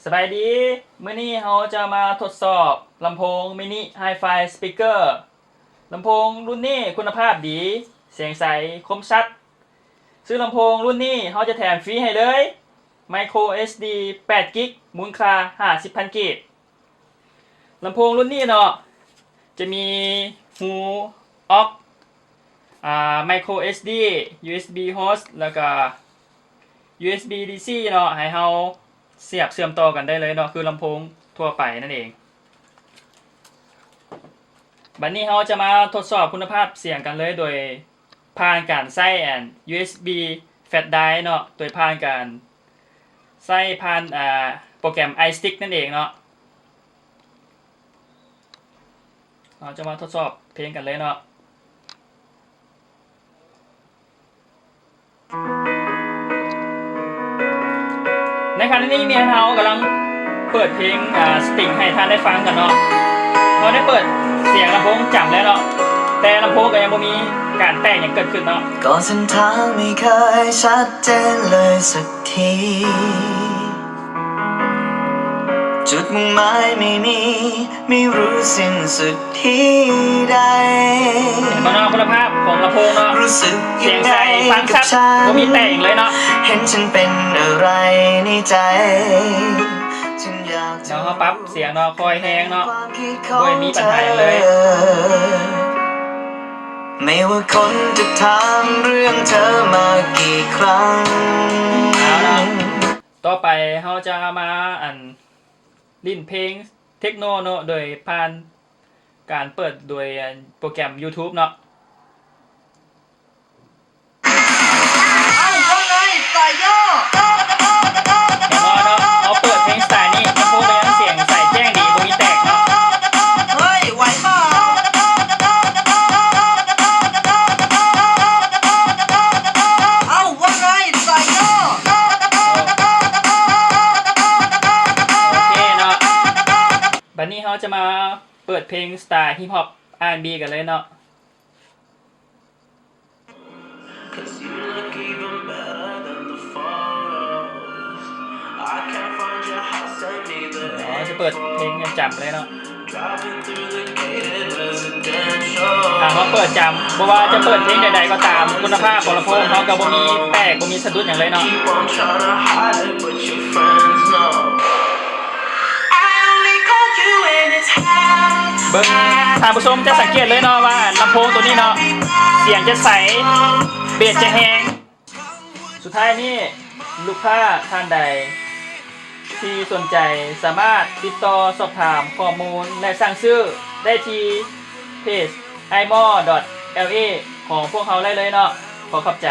ສະບາຍດີ, ມື້ນີ້ເຮົາຈະມາທົດສອບລຳໂພງມິນິໄຮຟາຍສະປີກເກີ. ລຳໂພງລຸ້ນນີ້ຄຸນນະພາບດີ, ສຽງໃສ, ຄົມຊັດ. ຊື້ລຳໂພງລຸ້ນນີ້ເຮົາຈະແຖມຟຣີໃຫ້ເລີຍ ໄມໂຄຣເອັສດີ ແປດກິກ ມູນຄ່າຫ້າສິບພັນກີບ. ລຳໂພງລຸ້ນນີ້ເນາະ ຈະມີຮູອອກ ອ່າ ໄມໂຄຣເອັສດີ ຢູເອັສບີໂຮດ ແລ້ວກະ ຢູເອັສບີດີຊີເນາະ ໃຫ້ເຮົາສຽບເຊື່ອມຕໍ່ກັນໄດ້ເລີຍເນາະ ຄືລຳໂພງທົ່ວໄປນັ້ນເອງ. ບັດນີ້ເຮົາຈະມາທົດສອບຄຸນນະພາບສຽງກັນເລີຍ ໂດຍຜ່ານການໃຊ້ອັນ ຢູເອັສບີແຟລັດໄດຣເນາະ ໂດຍຜ່ານການ ໃຊ້ຜ່ານ ອ່າ ໂປຣແກຣມໄອສະຕິກນັ້ນເອງເນາະ. ເຮົາຈະມາທົດສອບເພງກັນເລີຍເນາະ. ໃນຂະນະນີ້ແມ່ນເຮົາກຳລັງເປີດເພງ ອ່າ ສະຕຣິງໃຫ້ທ່ານໄດ້ຟັງກັນເນາະ. ເຮົາໄດ້ເປີດສຽງລຳໂພງຈຳແລ້ວເນາະ ແຕ່ລຳໂພງກໍຍັງບໍ່ມີການແຕກຫຍັງເກີດຂຶ້ນເນາະ. ກ່ອນເສັ້ນທາງໄມ່ເຄີຍຊັດເຈນເລີຍສັກທີ ຈຸດມຸ່ງໝາຍໄມ່ມີ ໄມ່ຮູ້ສິ້ນສຸດທີ່ໃດ. ເຫັນບໍ່ເນາະ ຄຸນນະພາບຂອງລຳໂພງເນາະ ຮູ້ສຶກ ສຽງໃສ ຟັງຊັດ ບໍ່ມີແຕກຫຍັງເລີຍເນາະ. ເຫັນເປັນອະໄລໃນໃຈ ດຽວເຮົາປັບສຽງເນາະ ຄ່ອຍແຮງເນາະ ບໍ່ມີບັນຫາຫຍັງເລີຍ. ໄມ່ວ່າຄົນຈະຖາມເລື່ອງເທີມາກີ່ຄັ້ງ. ເອົາເນາະ ຕໍ່ໄປເຮົາຈະມາອັນຫຼິ້ນເພງເທັກໂນເນາະ ໂດຍຜ່ານການເປີດໂດຍອັນໂປຣແກຣມຢູທູບເນາະ. ເອົ້າ ວ່າໄງສາຍໂຍ. ເຫັນບໍ່ເນາະ ເຮົາເປີດເພງສະໄຕນີ້ ລຳໂພງກໍຍັງສຽງໃສແຈ້ງດີ ບໍ່ມີແຕກເນາະ. ເຮີ້ຍ ໄຫວເປົ່າ? ເອົ້າ ວ່າໄງສາຍໂຍ. ໂອເຄເນາະ ບັດນີ້ເຮົາຈະມາເປີດເພງສະໄຕຮິບຮອບ ອາຣ໌ແອນด์ບີ ກັນເລີຍເນາະ. ເຮົາຈະເປີດເພງໃຫ້ຈຳເລີຍເນາະ. ຖ້າເຮົາເປີດຈຳ ບໍ່ວ່າຈະເປີດເພງໃດໆກໍຕາມ ຄຸນນະພາບຂອງລຳໂພງເຮົາກໍບໍ່ມີແຕກ ບໍ່ມີສະດຸດຫຍັງເລີຍເນາະ. ເບິ່ງ ທ່ານຜູ້ຊົມຈະສັງເກດເລີຍເນາະວ່າ ລຳໂພງໂຕນີ້ເນາະ ສຽງຈະໃສ ເບສຈະແຮງ. ສຸດທ້າຍນີ້ ລູກຄ້າທ່ານໃດທີ່ສົນໃຈສາມາດຕິດຕໍ່ສອບຖາມຂໍ້ມູນ ແລະ ສັ່ງຊື້ໄດ້ທີ່ເພຈ ໄອມໍດອດແອລເອ ຂອງພວກເຮົາໄດ້ເລີຍເນາະ. ຂໍຂອບໃຈ.